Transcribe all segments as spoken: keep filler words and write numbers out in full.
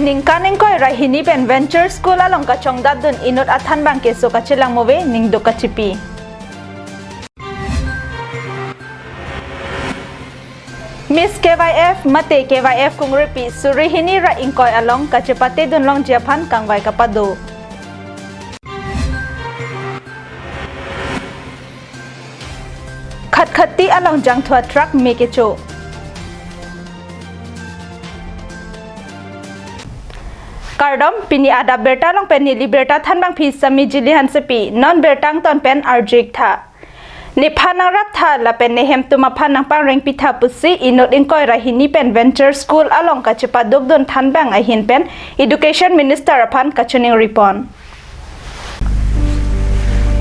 Ningkan ingkoi ra hini pen Venture School along kachongdatdun inut athanbang keso kachelang move ningduk kachipi. Miss K Y F mate K Y F kungrepi suri hini ra ingkoi along kachepatedun longji aphan kangvai kapado. Khatkhati along jangthu atrak me kecho. Kardom, pini adap birta along pen neli birta thanbangpi Sami Jili Hansepi, non birta angton pen arju-ik tha. Nephan nangrap tha lapen nehemtun aphan nangpangrengpi tha pusi inut ingkoi ra hini pen Venture School along kachepadukdun thanbang ahin pen Education Minister aphan kachiningri pon.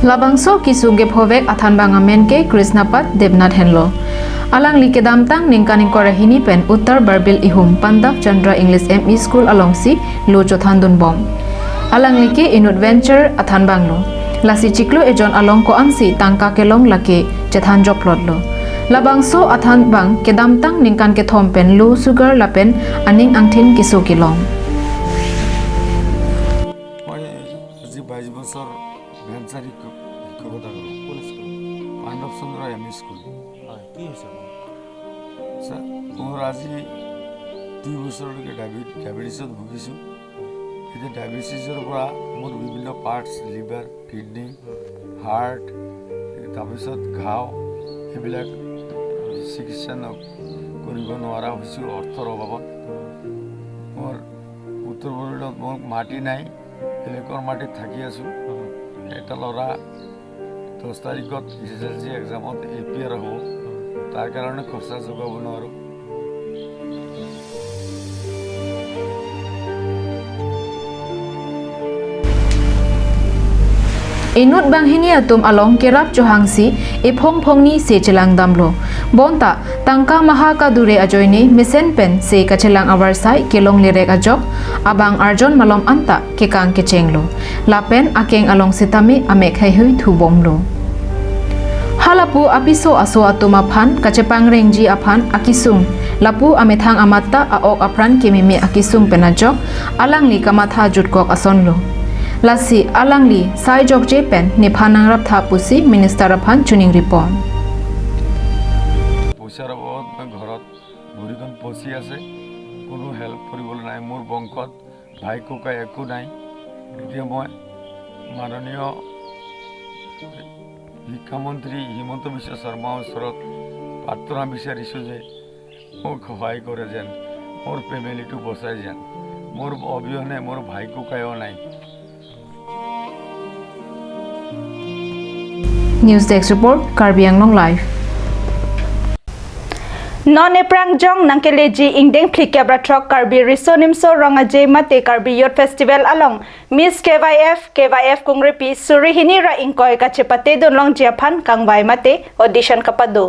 Labangso kesung kephovek athanbang amen ke Krishnapat Debnath henlo. Alangli kedamtang ningkan ingkoi ra hini pen Uttar Barbil Ihum Pandav Chandra English M E School alongsi lo chothandunbom. Alangli ke inut Venture athanbang lo. Lasi chiklo ejon along ko-ansi tangka kelong lake chethan joplotlo. Labangso athanbang kedamtang ningkan kethom pen lo sugar lapen aning angthin keso kelong. মই আজি বাইছ বছৰ ভেঞ্চাৰ শিক্ষক, শিক্ষকতা কৰোঁ। কোন স্কুল? পাণ্ডৱ চন্দ্ৰ M E school. হয়, কি হৈছে আপোনাৰ? ছাৰ, মোৰ আজি দুই বছৰলৈকে ডায়বে-, ডায়েবেটিছত ভুগিছোঁ। এতিয়া ডায়েবেটিছৰ পৰা মোৰ বিভিন্ন পাৰ্টছ, লিভাৰ, কিডনী, হাৰ্ট, তাৰপিছত ঘাও, এইবিলাক চিকিৎসা ন-, কৰিব নোৱাৰা হৈছোঁ অৰ্থৰ অভাৱত। মোৰ উত্তৰ বড়োলেণ্ডত মোৰ মাটি নাই, বেলেগৰ মাটিত থাকি আছোঁ। এটা ল'ৰা দহ তাৰিখত এইচ এছ এল চি এক্সামত এ পি আৰ হ'ব, তাৰ কাৰণে খৰচা যোগাব নোৱাৰোঁ। Inut banghini atum along kerap chohangsi ephong phongni se chelangdamlo. Bonta tangka maha kadure ajoine mesen pen se kachelang avarsai kelong lerek ajok, abang arjon malom anta kekang kechenglo. Lapen akeng along sitame amek heihui thubomlo. Halapu apiso aso atum aphan kachepangrengji aphan akesung, lapu amethang amat ta a-ok apran kememe akesung pen ajok alangli kamatha jutkok asonlo. Lasi alangli sai jokje pen nephan nangrap tha pusi minister aphan chiningri pon. পইচাৰ অভাৱত মই ঘৰত ভৰিখন পচি আছে, কোনো হেল্প কৰিবলৈ নাই। মোৰ বংশত ভাই ককাই একো নাই। এতিয়া মই মাননীয় শিক্ষামন্ত্ৰী হিমন্ত বিশ্ব শৰ্মাৰ ওচৰত প্ৰাৰ্থনা বিচাৰিছোঁ যে মোক সহায় কৰে যেন, মোৰ ফেমিলিটো বচাই যেন। মোৰ অবিহনে মোৰ ভাই ককাইও নাই। News Desk Report, Karbi Anglong Live. Non eprangjong nangkeleji ingdeng phlikep ra throk Karbi Riso Nimso Rong Aje mate Karbi Youth Festival along Miss K Y F, K Y F kungrepi suri hini ra ingkoi kachepatedun longji aphan kangvai mate audition kapado.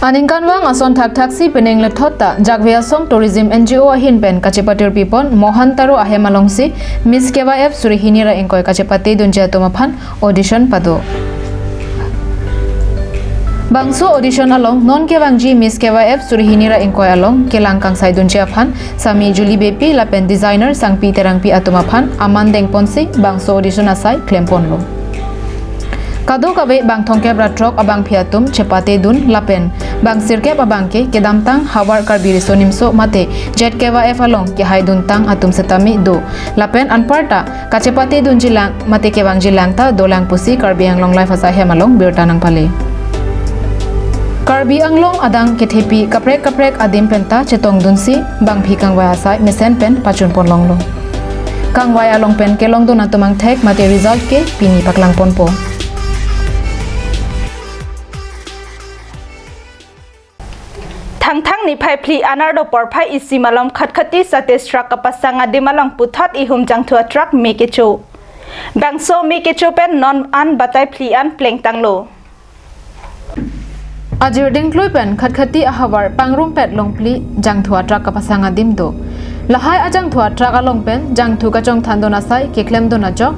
Aningkanvang ason thakthaksi penang lethot ta Jakve Asong Tourism N G O ahin pen kachepatirpi pon Mohan Taro ahem alongsi Miss K Y F suri hini ra ingkoi kachepatedunji atum aphan audition pado. Bangso audition along non kevangji Miss K Y F suri hini ra ingkoi along kelang kangsaidunji aphan Sami Juli Beypi lapen designer Sangpi Terangpi atum aphan aman dengponsi bangso audition asai klemponlo. Kadokave bang thomkep ra throk abangpi atum chepatedun lapen bang sirkep abangke kedamtang havar Karbi Riso Nimso mate Z K Y F along kehaiduntang atum setame do lapen anparta kachepatedunjilang mate kevangjilang ta dolang pusi Karbi Anglong Live asai hem along birta nangpale. Karbi Anglong adang kethepi kaprek kaprek adim penta chetongdunsi bangpi kangvai asai mesen pen pachunponlonglo. Kangvai along pen kelongdun atum angthek mate result ke pini paklangponpo. Thangthang niphai phli an ardo porphai isi malom Khatkhati Sate Srak kapasang adim along puthot ihum jangthu atrak me kecho. Bangso me kecho pen non an batai phli an plengtanglo. Ajir dingklui pen Khatkhati ahavar pangrumpet longphli jangthu atrak kapasang adim do. Lahai ajangthu atrak along pen jangthu kachongthandun asai keklemdun ajok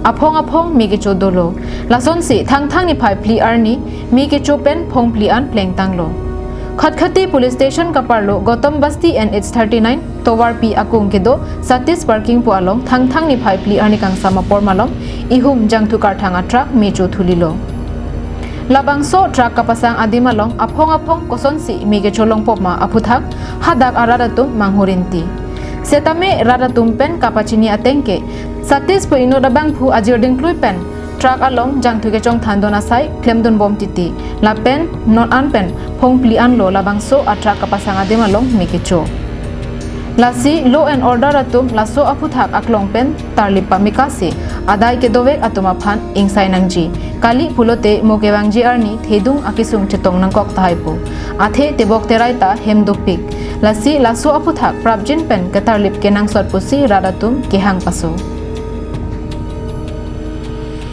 aphong aphong me kecho dolo. Lasonsi Thangthang niphai phli arni me kecho pen phong phli an plengtanglo. Khatkhati Police Station kaparlo Gotom Basti N H thirty nine tovarpi akung kedo Satish Parking pu along Thangthang niphai phli arni kangsam apor malom ihum jangthu karthang atruck me cho thulilo. Labangso truck kapasang adim along aphong aphong kosonsi me kecholongpopma aphuthak hadak arat atum manghurinti. Setame rat atum pen kapachini ateng ke Satish pu inut abangphu ajir dingklui pen truck along jangthu kechongthandun asai klemdunbom titi. Lapen non an pen phongphli anlo labangso atruck kapasang adim along me kecho. Lasi law and order atum laso aphuthak aklong pen tarlip pamikasi adai kedovek atum aphan ingsai nangji. Kali pulote mo kevangji arni thedung akesung chetong nangkok tahai pu. Athe tebok terai ta hem dopik. Lasi laso aphuthak prapjin pen ketarlip kenangsot pusi rat atum kehang paso.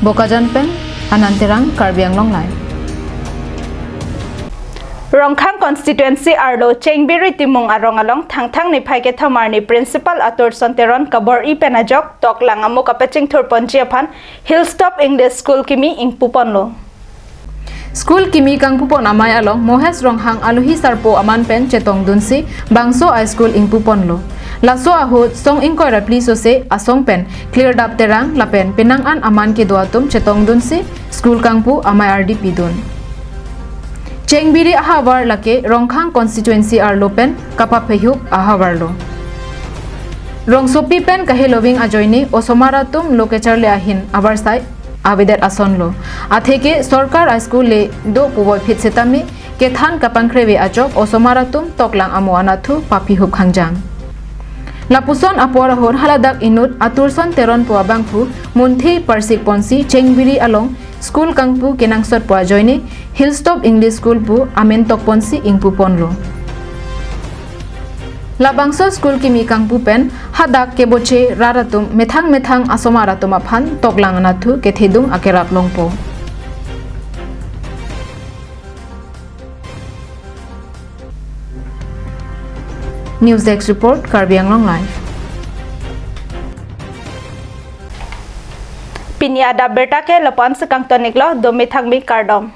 Bokajan pen Anand Terang, Karbi Anglong Live. Rongkhang constituency arlo Chengbiri Timung arong along Thangthang niphai kethom arni Principal Aturson Teron kabor-i pen ajok toklang amo kapachingthurponji aphan Hilltop English School kimi ingpuponlo. School kimi kangpupon amei along Mohesh Ronghang alohi sarpo aman pen chetongdunsi bangso a school ingpuponlo. Laso ahut song ingkoi ra phli sose asong pen Klirdap Terang lapen penang an aman kedo atum chetongdunsi school kangpu amei ardi pidun. Chengbiri ahavar lake Rongkhang constituency arlo pen kapaphehup ahavarlo. Rongsopi pen kaheloving ajoine osomar atum lo kecharli ahin avarsai avedet asonlo. Atheke sorkar a school le do puvoiphit setame kethan kapangkreve ajok osomar atum toklang amo anatthu paphihup khangjang. Lapuson apor ahut haladak inut Aturson Teron pu abangphu munthi parsikponsi Chengbiri along school kangpu kenangsot pu ajoine Hilltop English School pu amen tokponsi ingpuponlo. Labangso school kimi kangpu pen hadak keboche rat atum methang methang asomar atum aphan toklang anatthu kethedung akerap longpo. News Desk Report, Karbi Anglong Live. Pini adap birta ke lapu-an si kangtoniklo, dome thangmi, kardom.